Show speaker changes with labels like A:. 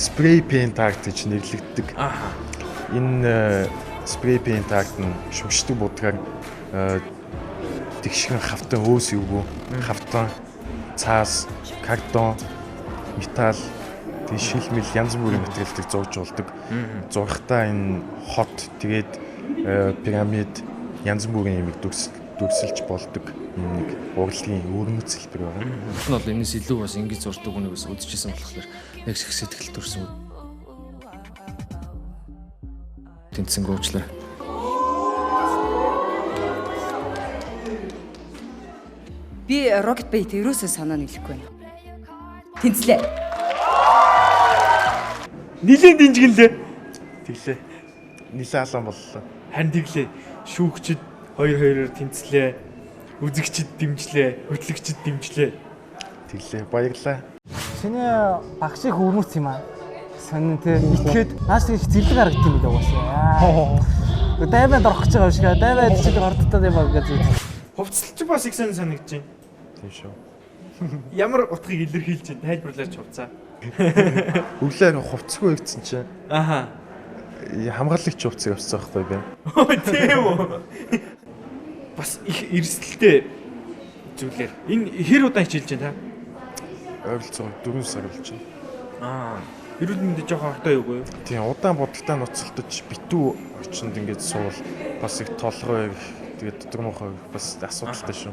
A: Spray paint art гэж нэрлэгддэг. Энэ spray paint art нь шүмждэг будгаар тэгшгэн хавтан өөс эвгүй, хавтан, цаас, картон, металл, тэг шилмэл янз бүрийн материалыг зурж болдог. Зурхтаа энэ хот, тэгээд пирамид, янз бүрийн юмыг дүрсэлж болдог юм нэг урлагийн өвөрмөц хэлбэр байна.
B: Энэ бол энэс илүү бас ингэж зурдаг хүнийг бас үзчихсэн болохоор яг их сэтгэл төрсөн. Тэнцсэн гоочлаа.
C: Би Rocket Bait ерөөсөө санаа нийлэхгүй байна. Тэнцлээ.
D: Нилийн динжгэлээ.
A: Тэглээ. Нилээ алаан боллоо.
D: Харин тэглээ. Шүүгчд хоёр хоёроор тэнцлээ. Үзэгчд дэмжлээ. Хөтлөгчд дэмжлээ.
A: Тэглээ. Баярлалаа.
E: Чиний багш их өвөрмөц юм аа. Сонин те итгээд нааш их зэрлэг харагдсан юм билээ угаасаа. Дайманд орох гэж байгаа юм шиг. Дайманд чиг ордтой юм аа гэж.
D: Хувцалч бас их сонин санагдаж байна.
A: Тийм шүү.
D: Ямар утгыг илэрхийлж байна? Тайлбарлаач хувцаа.
A: Өглөө хувцсгүй ирсэн чинь.
D: Аха.
A: Хамгаалагч хувцсыг авсан байхгүй би.
D: Тийм үү. Бас их эрсдэлтэй зүйлээр. Энэ хэр удаан хичээлж байна
A: та? Ойролцоогоор 4 сар болж байна.
D: Аа. Эрүүл мэндэ жоохон хортой юу юу?
A: Тийм, удаан будагтаа нуцалтаж битүү орчинд ингээд суул бас их толгой, тэгээд дотор мохой бас асуудалтай шүү.